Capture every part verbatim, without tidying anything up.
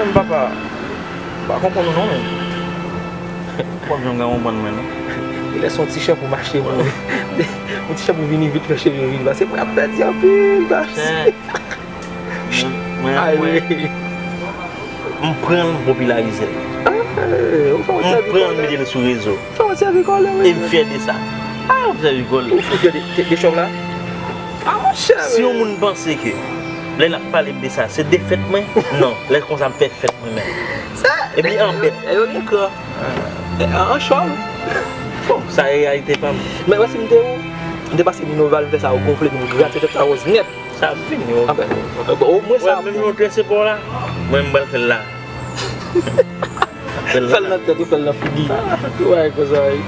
Papa, m pa konprann ou non, men. Ou p ap janm ka konprann mwen, non. Genlè se yon ti chan pou mache, mwen. Yon ti chan pou vini vit fè cheve yo vini. Paske mwen ap pèdi anpil, baz. Chen. Mwen, mwen, Ay, mwen, wi. M pran l, m popilarize l. Ah, ou fè yon M sèvi pran l, m kòlè. Mete l sou rezo. Ou fè yon sèvi kòlè, wi. E m fyè de sa. Ah, m sèvi kòlè. Ou, ou fyè de, de, de chòv la? Ah, monchè, Si yon men. Moun panse ke lè l ap pale m de sa, se defèt mwen, non. Lè konsa m fè fèt mwen menm. Sa, Epi an bèt. E yo gen kran. E, an chòv. Bon, sa e reyalite pa m. Men wè si m te ou, m te pase Minerval, m fè sa, ou gonfle, m gratye tèt la wòz nèt. Sa ap vini, yo. Anfen, bon, omwen sa Wè, ap menm bon. Yon trese pa w la, mwen m pral fè l la. Fè l la. Fè l nan tèt ou, fè l nan figi. Ou wè konsa, wi.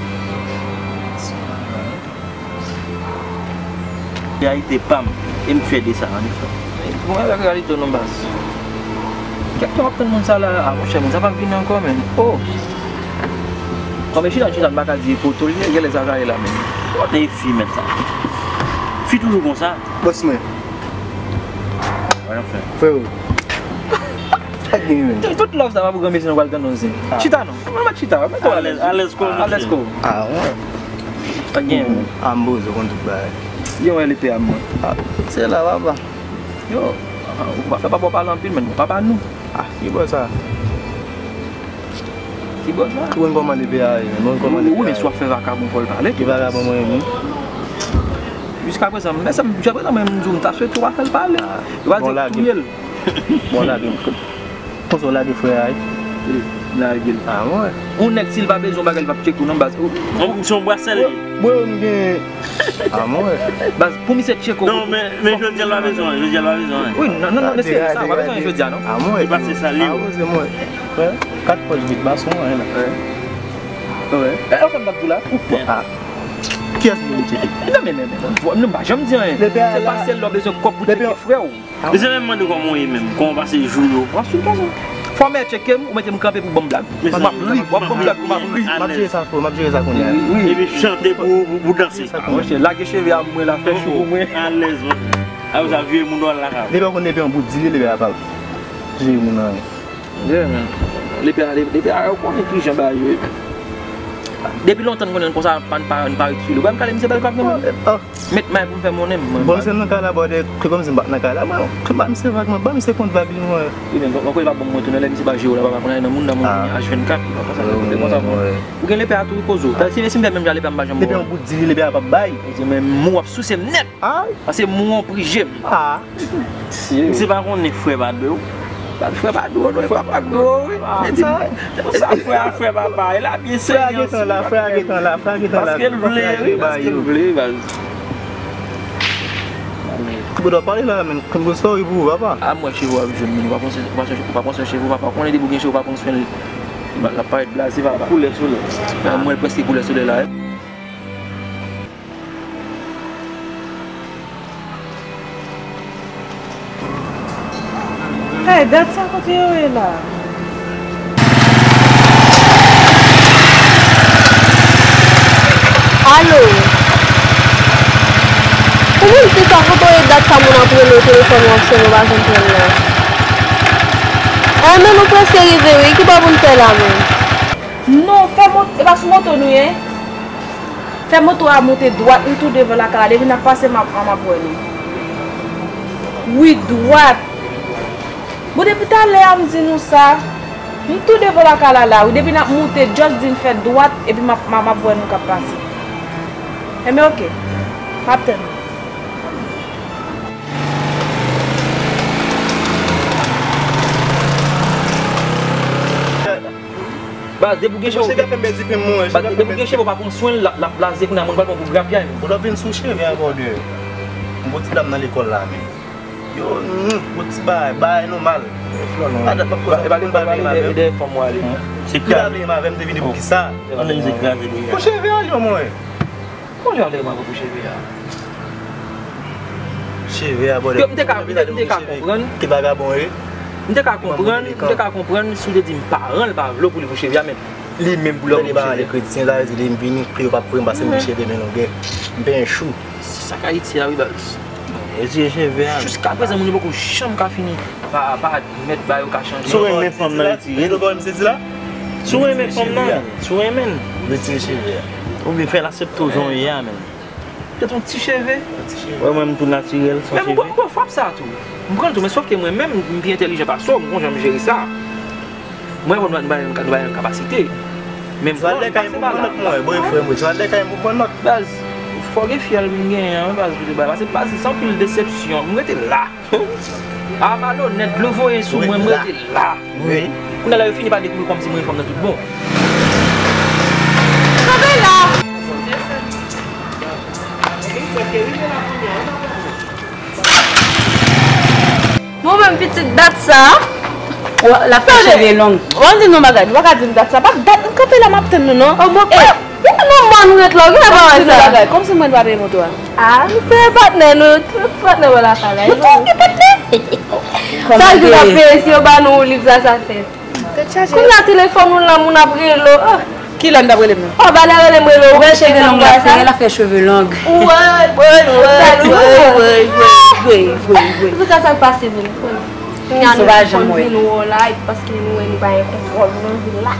Reyalite pa m, e m fyè de sa, an efè. Bon, avèk reyalite w non, baz. Kèk tan w ap tann moun sa la, a monchè, moun sa p ap vini ankò, men. Oh! Kòm e chita, chita, m pa ka di e poto l ye, genlè sa ka ye la, men. Kote e fi mèt la? Fi toujou konsa? Bòs mwen. Anfen. Freo. Sa k gen menm? Tout love sa pa pou granmesi nou pral tann nou zen. Ah. Chita non. Mwen mèt chita, mèt ou alèz. Alèz, alèz kò w, Alèz kò w. Ah, wen. Sa k gen? Ah, m poze konn tout bagay. Gen wè lete a mwen. Ah, se la, papa. Yo, ah, ou pa fè papa w pale anpil, men papa nou. Ah, ki bò sa? Ki bò sa? Ou konn kòman lepe a ye, men ou konn kòman lepe a ye. Wi, men si w ap fè vakabon, fò l pale tou. Ki vakabon mwen ye, menm? Jiskaprezan, men sa, jiskaprezan, mwen, m di w, m ta swete w pa fè l pale. Yo va di w touye l. Bon, lage m. Konsa w lage frè a, wi. Lage l. Ah, mwen. Yon nèg, si l pa bezwen yon bagay, li p ap tcheke w, non, baz. Yon, se yon brasèl li. Mwen, mwen, m gen Ah, mwen. Baz, pou misye tcheke w. Non, men, men jodi a l pa bezwen, jodi a l pa bezwen. Wi, non, non, non, espere sa, pa bezwen jodi a, non. Ah, mwen. Li pase sa, li. Ah, mwen, se mwen. Kat pòch vit, ba sou mwen, la. Wi. Wi. E, ou fè m t ap di w la? Ou kwè? Ah. Kiyès li vin tcheke? Non, men, men, men, non, m pa janm di anyen. Se pa sèl lè w bezwen kòb pou tcheke frè w. Mesye, menm mande w kòman w ye menm, kòman w pase jou yo. W ap sou l konsa. Fò w mèt tcheke m, ou mete m kanpe pou ban m blag. M ap ri, w ap ban m blag pou m ap ri. M ap jere sa, frè, m ap jere sa kounye a. Wi, wi. Epi chante pou, pou, pou danse. Monchè, lage cheve a mwen la, fè chou pou mwen. Alèz, monchè. Apre sa, vye moun w al lakay. Depi w konn depi yon bout di li, depi a pa jere moun anyen. Yeah, man. Depi a, depi a, ou konnen kijan bagay yo ye. Depi lontan n konnen l konsa, pa n pa, n pa ret sou li. Ou pa m kale misye bèl vag nan men. Met may pou m fè monnen m, mwen. Bon, misye nan kay la, bòdè, se kòmsi m pa t nan kay la, mwen, m ba misye vag, mwen, ba misye kont vag li, mwen. Wi, men, bon, bon, li pa bon mwen tou, nan lè misye pa jwe w la, papa, konnen nan moun nan moun vini H vennkat, papa, sa konte konsa, mwen. Ou gen lepè a tou, kozo. Si, si m fè menm jan lepè a m pa janm bon. Lepè yon bout di li, lepè a p ap bay. Mwen, mou w ap souse m nèt. Paske mou w prije m. Ah. Misye pa konnen frè pa dwe w. Frè pa dwe w, non, frè pa dwe w, wi. Sa, sa, frè a, frè papa, e la byen serye. Frè a gentan la, frè a gentan la, frè a gentan la. Paske l vle, wi, paske l vle, baz. Ki bout w ap pale la, men, konn story pou ou, papa. A, mwen, cheve w ap jwenn, men, ou pa pran swen, ou pa pran swen cheve w, papa. Ou konnen depi w gen cheve, ou pa pran swen l. L ap parèt blaze, papa. Koulè solèy. A, mwen, prèske koulè solèy la, wi. Hey, dat sa kote yo ye la? Alo? Ou menm se sa kote w ye dat sa moun ap rele w telefòn ou ap sonnen ou pa janm pran l la? Enben nou prèske rive wi, ki bò pou n fè la menm? Non, fè mot-, e pa sou moto nou ye? Fè moto a monte dwat, m tou devan lakay la. Depi n ap pase, m ap, m ap wè nou. Wi, dwat. Bon, depi talè a m di nou sa. M tou devan lakay la, la. Wi, depi n ap monte, just di n fè dwat, epi m ap, m ap, m ap wè nou k ap pase. Enben, oke. M ap tann nou. Baz, depi w gen cheve, baz, depi w gen cheve, w pa pran swen l, l ap, l ap blaze, kounye a moun pral pran pou grapyay. Ou t ap vin sou cheve ankò de yon ti dam nan lekòl la, men. Yo, mm, yon ti bagay, bagay nòmal. Pa dat m ap koze avè l, pou l pa vle m avè m. Pou l pa vle m avè m, te vini pou ki sa? Ann mizik kraze li. Pou cheve a, yo, mwen. Bon, jan lè m ap repwoche vi a. Cheve a, bòdè. M te ka, m te, m te ka konprann. Te vagabon, wi. M te ka konprann, m te ka konprann si w te di m paran l pa vle w pou li pou cheve a, men li menm pou l ap pou cheve a. Tande pa pale kretyen, sa vle di lè m vini, kri yo p ap pre m paske m gen cheve men longè. M pa yon chou. Se sa k Ayiti a, wi, baz. Retire cheve a. Jiskaprezan, moun yo poko janm ka fini pa, pa admèt ba yo ka chanje. Si w renmen fanm nan, retire l. Si w renmen fanm nan, si w renmen l, retire cheve a. Oubyen fè l aksepte w jan w ye a, menm. Gen yon ti cheve. Wè, mwen, m tou natirèl, san cheve. Men m pran, m pran frap sa tou. M pran l tou, men sòf ke mwen menm, m pi entèlijan pase w, m konn jan m jere sa. Mwen, nou pa, nou pa, nou pa gen kapasite. Men m pran l, pase pa la. Mwen, bon, frè mwen, si w al lè kay mwen, pran nòt. Baz, fò gen fyèl m genyen an, baz, pou te bay. Pase, baz, se anpil desepsyon. M rete la. A, malonèt, dlo voye sou mwen, m rete la. Wi. Kounye a la, yo fini pa dekouvri kòmsi mwen fanm nan tout bon. Kanpe la! Mwen menm pitit dat sa. L ap fè cheve long. Mwen di nou bagay, nou pa ka di m dat sa. Pa dat, kanpe la, m ap tann nou, non. Ou bon, eh, Ou nan mòn ou ret la, ou genlè pa wè sa. Kòmsi mwen pa peye moto a. Ah, nou fè patnè nou, tout patnè wè lakay la. Nou tout gen patnè. Sa jou n ap peye, si yo ba nou liv sa, sa fèt. Tèt chaje. Kounye a telefòn ou la, moun ap rele w. Ah. Kilè m t ap rele m nan? Oh, ba lè rele m rele w. Ou wè cheve long la fè, l ap fè cheve long. Woy, woy, woy. Sa nou wè. Woy, woy, woy, woy, woy, woy. Tout sa k pase vin. Kounye a nou konn vin wè w la, epi paske nou wè nou pa gen kontwòl nan vil la.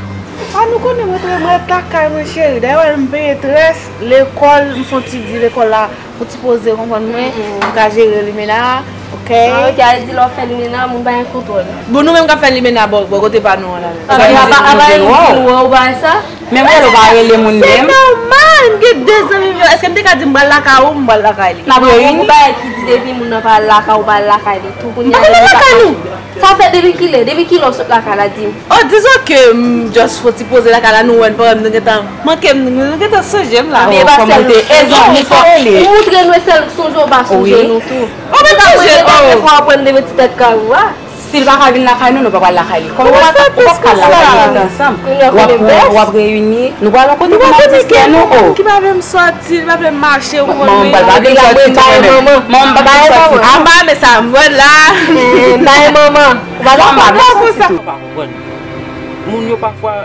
A, nou konnen mwen trè, mwen ret lakay mwen, cheri. Dayè, w wè m peye très, lekòl, m fè yon ti di lekòl la, yon ti poze, konprann mwen, m ka jere limena a, ok? Ah, ok, a di lè w fè limena a, moun pa gen kontwòl. Bon, nou menm k ap fè limena a bò, bò kote pa nou an la menm. Apa, apa, apa, vin wè w pa wè sa? Men mwen, ou pa rele moun menm. Se nòmal, m gen de zanmi m yo. Èske m te ka di m pral lakay ou, m pral lakay li? N ap reyini. Ou pa ki di depi moun nan pa al lakay ou, pa al lakay li tou. Kounye a, lakay nou. Sa fè depi kilè? Depi kilè w sot lakay la, di m? Oh, dizon ke m just fè ti poze lakay la, nou wè n parèy, nou gentan manke m, nou gentan sonje m la. Men e pa sèl nou sonje, ou montre nou e sèl nou sonje, ou pa sonje nou tou. Ou pa sonje, oh. Dènye fwa w pran m devan ti tèt kay ou a. Si l pa ka vin lakay nou, nou pa pral lakay li. Kòm nou pa, ou p ap ka lakay li, nou rete ansanm. W ap, w ap reyini. Nou pral yon kote pou n ap diskè nou, o. Ki pa vle m sòti, li pa vle m mache, ou konprann mwen. Manman m pa vle m sòti tou, mwen menm. Manman m pa vle m sòti. Anba, men sa, m wè la. Bay manman. Ou pa dakò konsa. Ou pa konprann. Moun yo pafwa,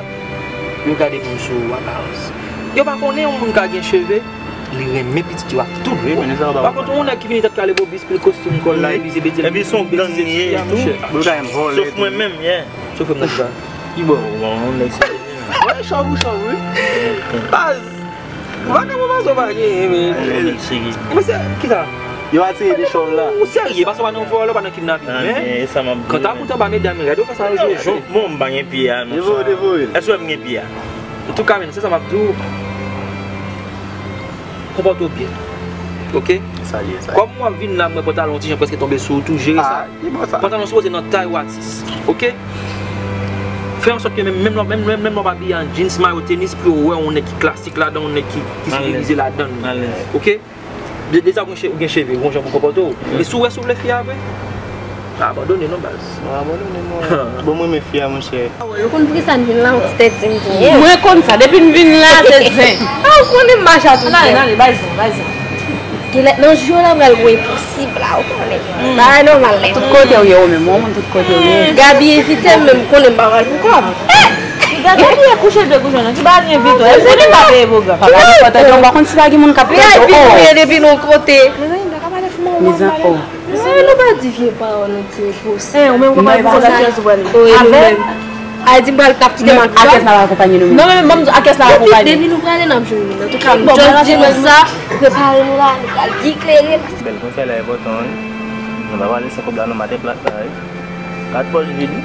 yo gade moun sou aparans. Yo pa konnen yon moun ka gen cheve, li renmen pitit yo ak tout. Wi, men sa pa konprann. Pa kont yon nèg ki vini tèt kale, bobis, pil kostim, kòl la, epi se betiz. Epi se yon gang li ye tou. Sof mwen menm, yeah. Sof mwen menm sa. Ki bò? Bon, yon nèg serye. Mwen chòv ou chòv, wi. Baz. Vagabon pa sa pa genyen, men. Yon nèg serye. Mwen se, kisa? Yo atire de chòv la. Ou serye, paske w pa nan vòlè, w pa nan kidnaping, men. Kanta pou tanba medam, gade w fè sa, yo jwe jon. Bon, m pa gen pye a, non. Devoye, devoye. Èske w wè m gen pye a? Antouka, men, se sa m ap di w. Konpòte w byen. Oke? Sa l ye, sa l ye. Kòm w ap vin la, m wè pantalon ti jan prèske tonbe sou ou tou, jere sa. Ah, ki bò sa? Pantalon sipoze nan tay w atis. Oke? Fè an sòt ke menm, menm lè, menm, menm, menm lè w ap abiye an jeans, mayo tenis, pou yo wè yon nèg ki klasik ladan, yon nèg ki, ki sivilize ladan. Alèz. Oke? De-, deja ou gen che-, ou gen cheve, ou gon jan pou konpòte w. Men si w wè si w vle fi a vre, pa abandone non, baz. Mwen abandone non. Bon, mwen renmen fi a, monchè. Yo konn poukisa n vin la, yon ti tèt di m genyen. Mwen konn sa, depi n vin la, se zen. Ah, ou konnen m mache a tout lè. Ann ale, ann ale, bay zen, bay zen. Genlè nan jou la, pral gen enposib la, ou konnen. Bagay nòmal, nèg. Tout kote w ye, ou menm, ou menm, tout kote w ye. Gaby envite m, men m konnen m pa pral pou kòb. Gaby e kouche de kouche non, ki pa gen vito. E se li pa peye pwogram. Papa, li kontan, ou pa konn si pa gen moun k ap peye. V I P nou ye depi nou kote. Mezanmi, m pa ka pale fò, mwen, mwen pale. Mezanmi, oh. Mezanmi, nou pa di vye pawòl, nou di yo pwosè. Eh, ou menm konprann pou sa, kiyès ou pral ye? Avè m? A di m pral tap kite m ak kiyès la akonpanye nou menm? Non, men, men, men, a kiyès la akonpanye? Depi nou prale, n ap jwenn moun. Antouka, m just di nou sa, prepare nou la, nou pral byen klere. Bèl konsèy la enpòtan, wi. Nou pa pale san kòb la, non, maten plat la, wi. Kat pòch vid, wi.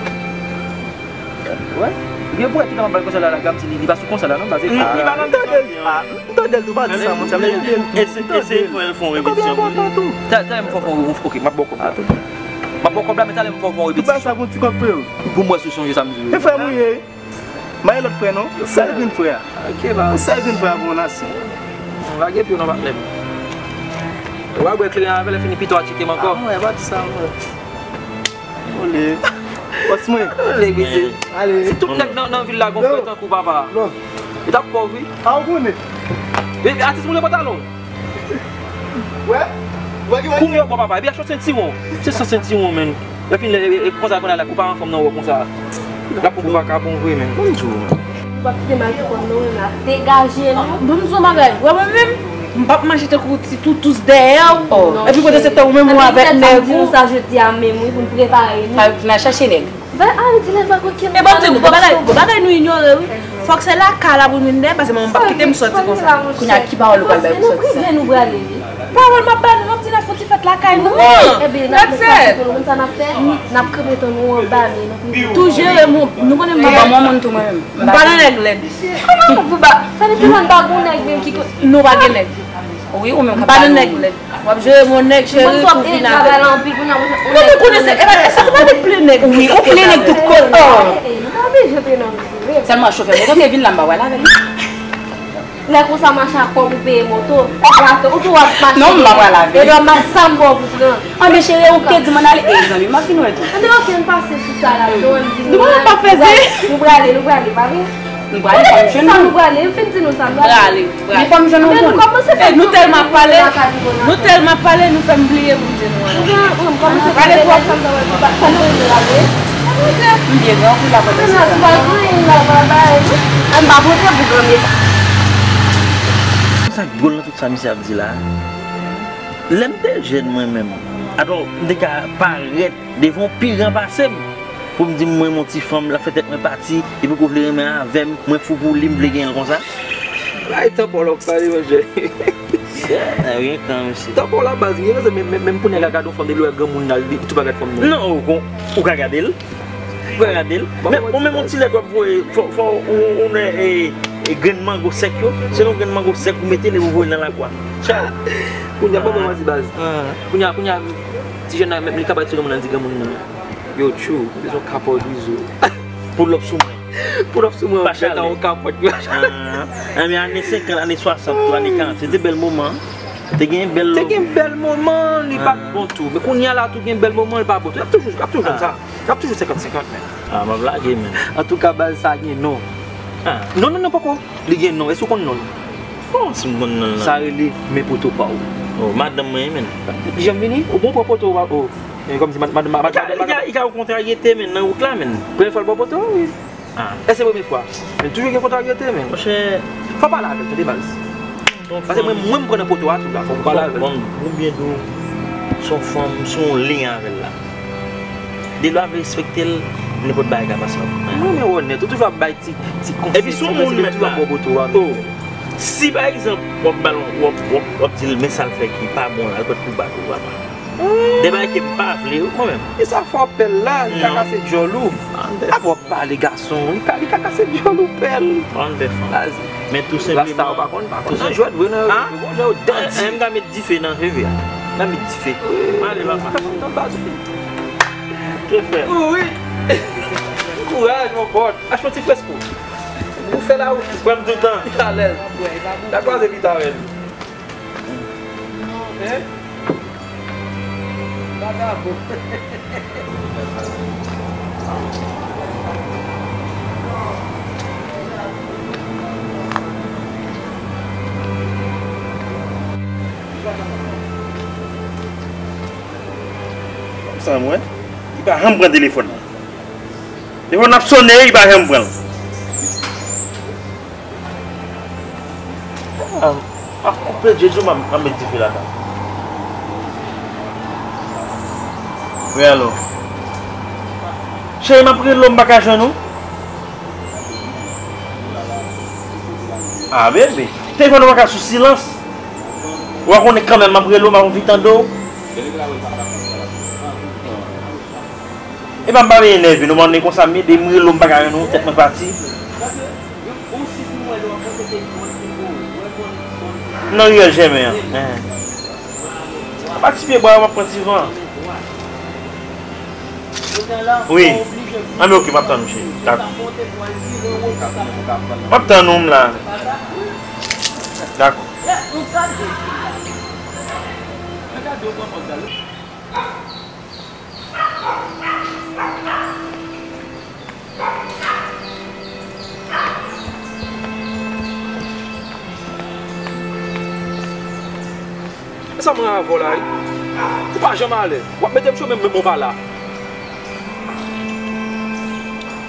Wè. Gen pou wè, tout tan m ap bay konsèy la, la, Gam di li, li pa sou konsèy la, non, baz. Li, li pa nan bezwen. Ah, m tande l tou, pa di sa, monchè, men li byen tou. Eseye fè l fè yon repetisyon pou li. Talè, talè m fè w fè yon, ok, m ap ba w kòb la. M ap ba w kòb la, men talè m fè w fè yon repetisyon. Tout bagay sa gon ti kòb, freo. Pou m wè si w sonje sa m di w. E frè m ou ye. M pa gen lòt frè, non. Sèl grenn frè a. Ok, baz. Sèl grenn frè a pou yon nasyon. Lage pye w non, patnè m. Ou a bwè kleren avè l, lè fini pito a tcheke m ankò. Ah, mwen, pa di sa, mwen. Ole. Bòs mwen. Ole, mesye. Ale. Si tout nèg nan, nan vil la gon frè tankou papa. Non. Li t ap pòv, wi. A, ou konnen. E, atis moun yo pantalon. Wè? Wè ki wè? Kounye a, bon, papa. Epi achte yon sentiwon. Se san sentiwon, menn. Lè fini, lè, e, e, konsa, konn al la, kou pa anfòm nan wè konsa. L ap pran pou vakabon vre, menn. Ban m di w, menn. W ap kite m al lekòl, non, menn, la. Degaje, non. Ban m di w yon bagay. Wè mwen menm? M p ap mache tankou ti toutous dèyè w. Oh. Epi kote se tan ou menm ou avèk nèg ou. Sa jodi a menm, wi, pou n prepare nou. N al chèche nèg. Ba, ale di lè l pa konn ki. E ban m di nou, bagay, bagay nou inyore, wi. Fòk se lakay la pou nou vin dèyè, paske manman m p ap kite m sòti konsa. Kounye a, ki pawòl ou pral bay pou sòti sa? Nan prive nou prale, wi. Pawòl m ap ba nou, m ap di n ap fè yon ti fèt lakay nou. Non. Ebyen, n ap fè yon ti pawòl, ou konn sa n ap fè? N ap kanpe tan nou anba, men n ap tou jere moun. Nou konnen m pa ban moun tou mwen menm. M pa nan nèg lèd. Kòman pou ba? Sa vle di nou pa gon nèg menm ki ko- Nou pa gen nèg. Wi, ou menm. M pa nan nèg lèd. W ap jere yon nèg cheri pou vin avè. Mwen menm konnen se, e pa, se pa de plen nèg. Wi, ou plen nèg tout kote. Nou pa oblije plen nèg. Sèlman chofè moto te vin la, m pa pral avè l. Lè konsa mache ak kòb ou peye moto, ou tou w ap mache. Non, m pa pral avè l. E dwa mache sa m ba w pou pran. Anben cheri, ou te di m ann ale, e zanmi, m ap vin wè tou. Anben oke, n pase sou sa la, nou ann di nou prale, nou prale, nou prale, pa vre? Nou prale, fò m jwenn moun. Nou prale, m fin di nou sa, nou prale. Prale, prale. Men fò m jwenn yon moun. Kòmanse fè nou tèlman pale, nou tèlman pale, nou fè m bliye pou m di nou an. Prale twòp. M byen gen anpil la. M pa pote pou granmesi. Sa k dwòl nan tout sa misye ap di la? Lè m te jèn mwen menm, atò m te ka parèt devan w pi gran pase m pou m di m mwen renmen yon ti fanm, l ap fè tèt mwen pati, li poko vle renmen avè m, mwen fou pou li, m vle genyen l konsa. Bay tanpon w ap pale, monchè. Tanpon la baz, gen rezon, men, men, menm kounye a, gade yon fanm, depi l wè granmoun nan, li tou pa gad fanm nan. Non, ou, ou, ou ka gade l. Ou ka gade l. Men, ou menm yon ti lèt w ap voye, fò, fò ou, ou wè, e, e, grenn mango sèk yo. Se nan grenn mango sèk ou mete l epi ou voye l nan lakwa. Tcha! Kounye a, bon, bon, mwen di baz. Kounye a, kounye a, ti jèn nan, menm li ka bay ti granmoun nan, di granmoun nan. Yo, tchou, m bezwen yon kapòt izo. Pull up sou mwen. Pull up sou mwen, pa chale. Yon kapòt. Anben, ane senkant, ane swasant, tou, ane karant, se te bèl moman. Te gen bèl. Te gen bèl moman, li pa t bon tou. Men kounye a la, tou gen bèl moman, li pa bon tou. Y ap toujou, y ap toujou jwenn sa. Y ap toujou senkant senkant, men. Ah, m ap lage, men. Antouka, baz, sa gen non. Non, non, non, poko. Li gen non. Èske w konn non l? Bon, si m konn non l. Sa rele men poto pa w. Oh, madanm mwen, men. Li janm vini? Ou bon pran poto pa w. E kòmsi mad-, mad-, mad-, mad-, mad-, mad-, li ka, li ka yon kontraryete, men, nan wout la, men. Premye fwa l pran poto, wi. Ah. E se premye fwa. Men toujou gen kontraryete, men. Monchè. Fò w pale avè l, tande baz. Paske mwen, mwen, m pran nan poto a tou la. Fò w pale avè l. Ou byen di w, se yon fanm, se yon lyen avè l la. Depi w ap respekte l, nenpòt bagay ka pase. Mwen, men onèt, ou toujou ap bay ti, ti konsèy, ti konsèy, men toujou ap pran poto a. Oh. Si, pa egzanp, w ap ba l, w ap, w ap, w ap di l, men sa l fè ki pa bon la, l pèt pou bat ou, papa. De bagay ke m pa vle, mwen menm. E sa fè w pè l la, li ka kase djòl ou. Apa w ap pale gason, li ka, li ka kase djòl ou pè l. Ann fè fanm. Men tou senpleman. Rasta ou pa konn, pa konn nan jwèt vre nan, yo gon jan yo danti. M ka met dife nan cheve a. M ka met dife. M ale papa. Kè fè. Wi. Kouraj, mon pote. Achte yon ti fresko. Ou fè la ou. Kwè m toutan. Alèz. N a kwaze pita, men. Hein? Vagabon. Sa mwen, li pa janm pran telefòn nan. Telefòn nan ap sone, li pa janm pran l. Ah, ap koupe je di w, m ap met dife lakay. Wi, alo. Cheri, m ap rele w, m pa ka jwenn ou. Ah, bebe. Telefòn ou pa ka sou silans. Ou pa konnen kanmenm m ap rele w, m ap anvi tande w. Epa m pa vin enève nou, mande konsa m ede m rele w m pa ka jwenn ou, tèt mwen pati. Nan riyèl jèmen an. Apa ti pye bwa yo m ap pran ti van. Wi. Anben oke, m ap tann ou cheri. Dakò. M ap tann ou m la. Dakò. E sa mwen avè w la, wi. Ou pa janm alèz. W ap mete m cho menm, menm ou pa la.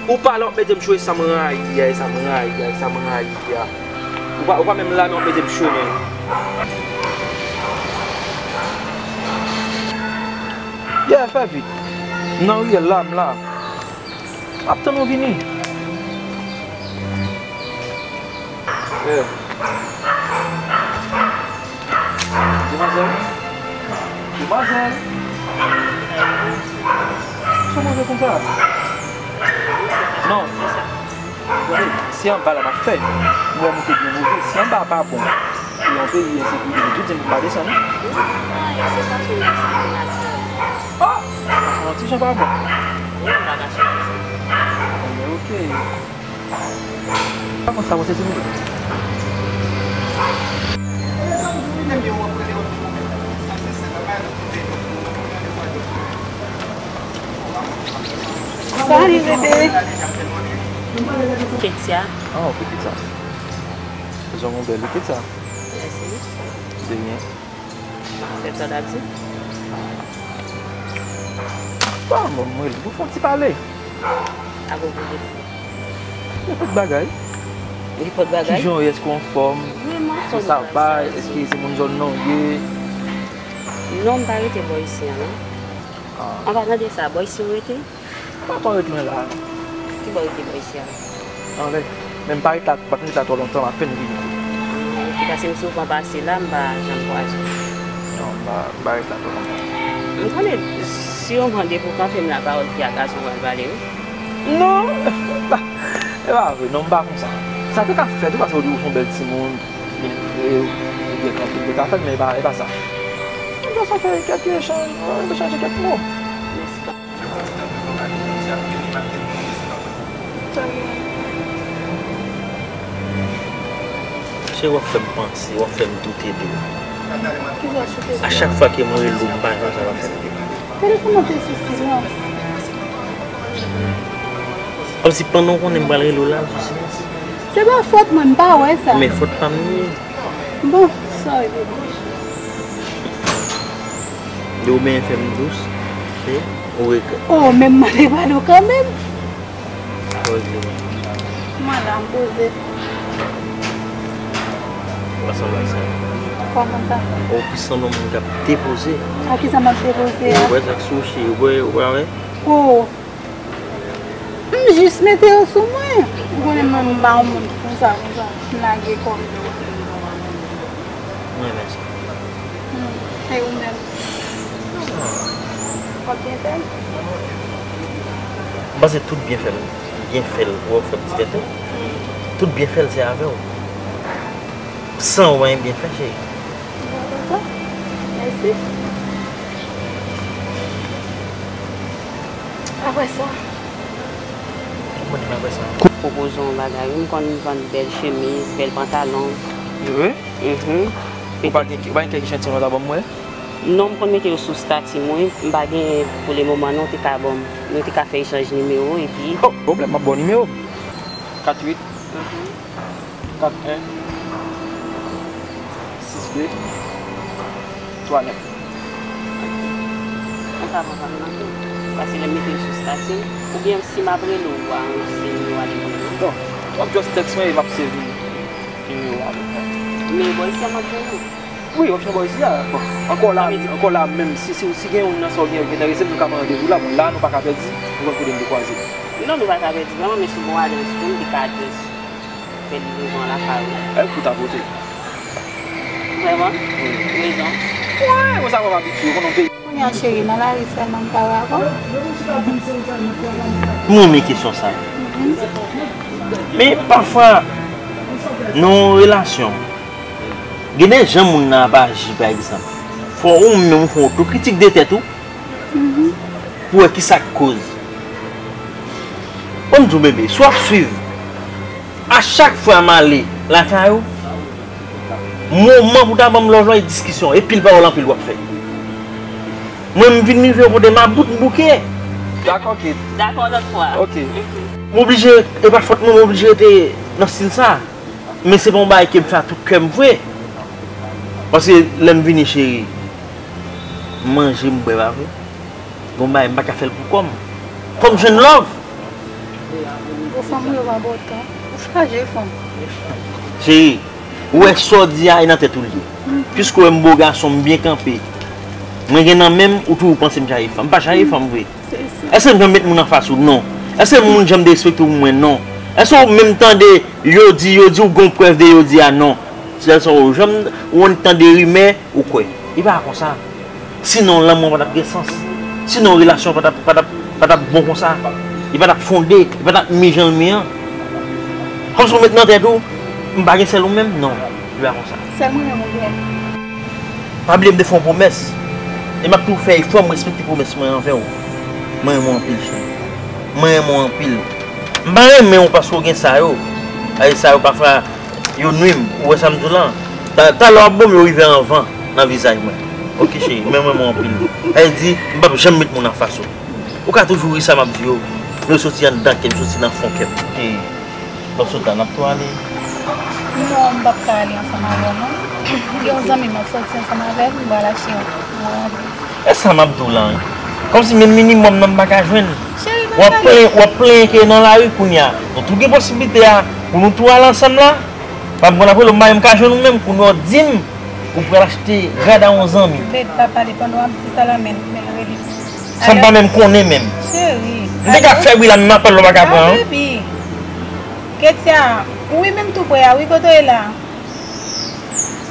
Ou pa la, w ap mete m cho, e sa mwen rayi a, e sa mwen rayi a, e sa mwen rayi a. Ou pa, ou pa menm la, men w ap mete m cho menm. Yeah, fè vit. M nan riyèl la, m la. M ap tann ou vini. Yeah. Demwazèl. Demwazèl. Sa w manje konsa? Non. Gade, se anba la m ap fè. M wè moute byen move. Si anba a pa bon, e yon peyi ensekirite, tou di m pou m pa desann. Anyen, se pa sou yon sa ki natirèl. Oh! Yon ti jan pa bon. Wi, m pa ka chanje sa. Ebyen, oke. Pa konn sa, mwen se ti moute. Salut, bébé. Ketia. Oh, Ketia. Zong ou bèl, Ketia. Mèsi. De rien. Sèl sa w t ap di? Bon, mwen, mwen, nou fè yon ti pale. Apwopo de ki? Nenpòt bagay. Nenpòt bagay? Kijan w ye, èske w anfòm? Wi, m anfòm. Èske sa bay? Èske se moun zòn nan w ye? Non, m pa rete bò isi a, non. Ah. An palan de sa, bò isi w rete? M pa twò ret lwen la. Ki bò w rete bò isi a? Anlè. Men m pa ret la, m pa t ret la twò lontan, m apèn vini. Ah, ok, paske m souvan pase la, m pa janm kwaze w. Non, m pa, m pa ret la twò lontan. M konnen si yo mande pou kanpe m la pawòl fi a gason pral pale wi. Non! E pa vre, non, m pa konsa. Sa te ka fèt wi, paske ou di ou se yon bèl timoun, e, ou byen kanpe, m te ka fè l, men e pa, e pa sa. M jis fè kèk echanj, nou chanje kèk mo. Mèsi. Cheri, w ap fè m panse, w ap fè m doute de ou. Kisa w sou tèt? A chak fwa ke mwen rele w, m pa jwenn, sa pa fè m byen. Telefòn nan te sou silans. Kòmsi pandan w konnen m pral rele w la, l sou silans. Se pa fòt mwen, m pa wè sa. Men fòt pa m li ye. Bon, sorry, bebe. Yo byen fè m dous, men ou regrèt. Oh, men m mande padon kanmenm. Poze. Mwen la, m poze. Ansanm ak sa. Kòman sa? Ou plis sanble yon moun k ap depoze. A kisa m ap depoze a? Ou wè sa k sou che, ou wè, ou pa wè? Oh. M jis mete yo sou mwen. Ou konnen mwen, m pa yon moun konsa, konsa. M lage kò m. Mwen renmen sa. Hmm. E ou menm? W ap byen fè l? M panse tout byen fè l, byen fè l, wè w fè m ti tenten. Tout byen fè l se avè w. San w, anyen byen fè, cheri. Mèsi. Apre sa. Ou konn apre sa. Pwopoze yon bagay, wi, m konn vann bèl chemiz, bèl pantalon. Wi? Mhm. Ou pa gen, ou pa gen kèk echantiyon w ta ban m wè? Non, m konn mete yo sou stati m, wi. M pa gen pou le moman, non, ou te ka ban m, nou te ka fè echanj nimewo, epi. Oh, pwoblèm, m ap ba w nimewo m. Kat uit. Mhm. Kat en, sis de, twa nèf. Mwen ka pran pa m nan tou. Paske lè m mete yo sou stati m, oubyen si m ap rele w, w a anrejistre nimewo a depi w rele m. Non, w ap just text mwen e m ap save nimewo a avèk mwen. Men bò isi a m ap jwenn ou? Wi, w ap jwenn bò isi a. Bon, ankò la, ankò la menm, si, si, si gen youn nan sa w gen, gen enterese, nou ka pran randevou la. Bon, la, nou pa ka pèdi, nou konn kote n te kwaze. Non, nou pa ka pèdi, vrèman, men si w gen yon adrès pou m, m te ka just fè livrezon an lakay ou. Èk ou ta pote? Vrèman? Wi. Rezon? Wi, mwen sa mwen abitye, konnen yon peyi. Kounye a, cheri, nan lari sèlman m ka wè avè w. M renmen kesyon sa. Mhm. Men pafwa, nan yon relasyon, gen de jan moun nan ap aji, pa egzanp. Fò ou menm ou fè yon otokritik de tèt ou. Mhm. Pou wè kisa k koz. Ban m di w, bebe, si w ap swiv, a chak fwa m ale lakay ou, moman pou w ta ban m love la, e diskisyon, e pil pawòl anpil w ap fè. Mwen, m vin rive yon kote, m about, m bouke. Dakò, kit. Dakò, lòt fwa. Ok. M oblije, e pa fòt mwen, m oblije rete nan stil sa. Men se pa yon bagay ke m fè a tout kè m vre. Paske lè m vini, cheri, m manje, m bwè, pa vre? Gon bagay m pa ka fè l pou kò m. Fò m jwenn love. Gwo fanm ou yo pa bò tan. Ou chaje fanm. Cheri, Ou wè sa w di a, e nan tèt ou l ye. Piske w wè m bo gason, m byen kanpe. Mwen gen nan men m, ou toujou panse m chaje fanm. M pa chaje fanm vre. Èske m janm met moun anfas ou? Non. Èske moun janm derespekte w pou mwen? Non. Èske w menm tande yo di, yo di ou gen yon prèv de yo di a? Non. Sèl sa w janm ou tande rimè, ou kwè. Li pa konsa. Sinon, lanmou an pa t ap gen sans. Sinon, relasyon an pa t ap, pa t ap, pa t ap bon konsa. Li pa t ap fonde, li pa t ap mi jan l mi an. Kòmsi w met nan tèt ou, m pa gen sèl ou menm? Non, li pa konsa. Sèl mwen menm ou gen. Pa bliye m te fè yon pwomès. E m ap tou fè efò m respekte pwomès mwen anvè w. Mwen renmen w anpil, cheri. Mwen renmen w anpil. M pa renmen w paske w gen sa yo. Ay, sa yo pafwa yo nwi m. Ou wè sa m di w la? Ta-, talè w ap bon, men yo rive anvan nan vizaj mwen. Oke, cheri, mwen renmen w anpil. Sa vle di, m p ap janm met moun anfas ou. Ou ka toujou ri sa m ap di yo. Men yo soti anndan kè m, soti nan fon kè m. Oke. Lòt sot la, n ap tou ale. Non, m p ap ka ale ansanm avè w, non. Gen yon zanmi m ap soti ansanm avè l, m pral achte yon, yon randevou. E sa m ap di w la, wi. Kòmsi menm minimòm nan m pa ka jwenn. Cheri, w ap plenyen, w ap plenyen ke nan lari kounye a. Nou tou gen posiblite a pou nou tou ale ansanm la. Pa m konn apre lè m pa menm ka jwenn ou menm, kounye a w di m ou pral achte rad a yon zanmi. Babe, pa pale pandan w ap di sa la, men, men rele. Sa m pa menm konnen menm. Cheri. M te ka fè wi la, men m apèl ou pa ka pran, an. Baby. Ketia, wi, menm tou prè a, wi, kote w ye la?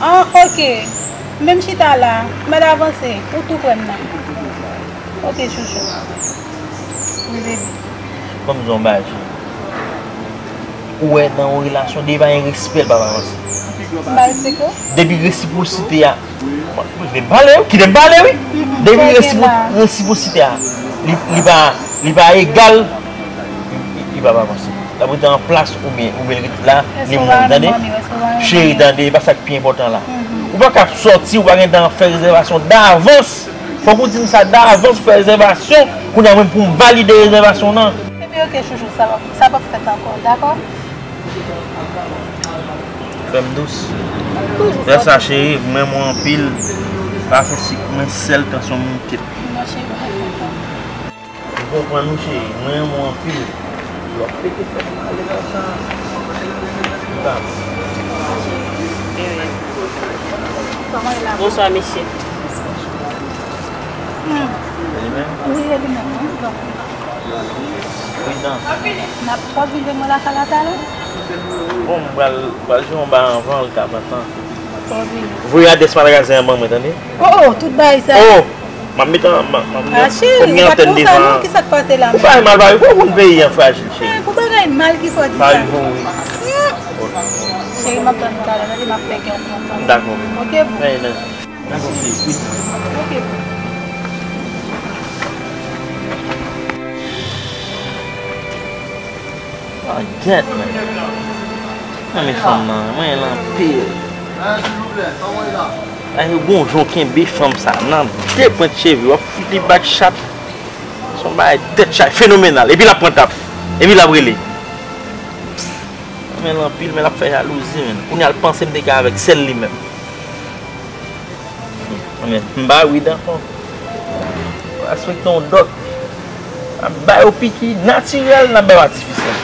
An, oke. Menm chita la, m al avanse, ou tou prè m nan. Oke, chouchou. Wi, baby. Ban m di w yon bagay, cheri. Ou wè nan yon relasyon, depi pa gen respè, l p ap avanse. M pa respekte w? Depi resipwosite a, men pale wi, kite m pale wi. Depi resipwo-, resipwosite a, li, li pa, li pa egal, li, li p ap avanse. L ap rete an plas oubyen, oubyen l rete la, li mouri, tande. Cheri, tande, e pa sa k pi enpòtan la. Ou pa ka sòti, ou pa gen tan fè rezèvasyon davans. Fòk ou di m sa davans, ou fè rezèvasyon, kounye a mwen pou m valide rezèvasyon nan. Epi oke, chouchou, sa p ap, sa p ap fèt ankò, dakò? Fè m dous. Lè sa, cheri, mwen renmen w anpil. Pa fè sik mwen sèl, tansyon m monte. Non, cheri, pa fè sa. M konprann ou, cheri. Mwen renmen w anpil. Lè w pete fè m pale konsa. Bonswa, mesye. Wi, e li menm, wi. Pridan. N ap, w ap vin jwenn mwen lakay la talè? Bon, m pral, pral jwenn yon bagay anvan, l ka pran tan. Voye adrès magazen an ban mwen, tande? Oh, oh, tout bagay sa. Oh! M ap met an, m ap, m ap met an antèn devan. Kisa k pase la? Ou pa mal pale, ou konn peyi an frajil, cheri. Pou bagay mal ki fè w di sa. Pa rive w ri. Cheri, m ap tann ou talè, tande, m ap fè kè w kontan. Dakò. Oke, boo. Oke, boo. Ah, gèt, men. Nan men fanm nan, mwen renmen l anpil. Ay, gon jan w kenbe fanm sa nan de pwent cheve, w ap fout li bak chat. Se yon bagay tèt chay, fenomenal. Epi l ap pran tap. Epi l ap rele. Mwen renmen l anpil, men l ap fè jalouzi, men. Kounye a l panse m te ka avèk sèl li menm. Mwen, m pa rid ankò. Respekte yon dòk. N ap ba yo piki natirèl, n ap ba yo atifisyèl.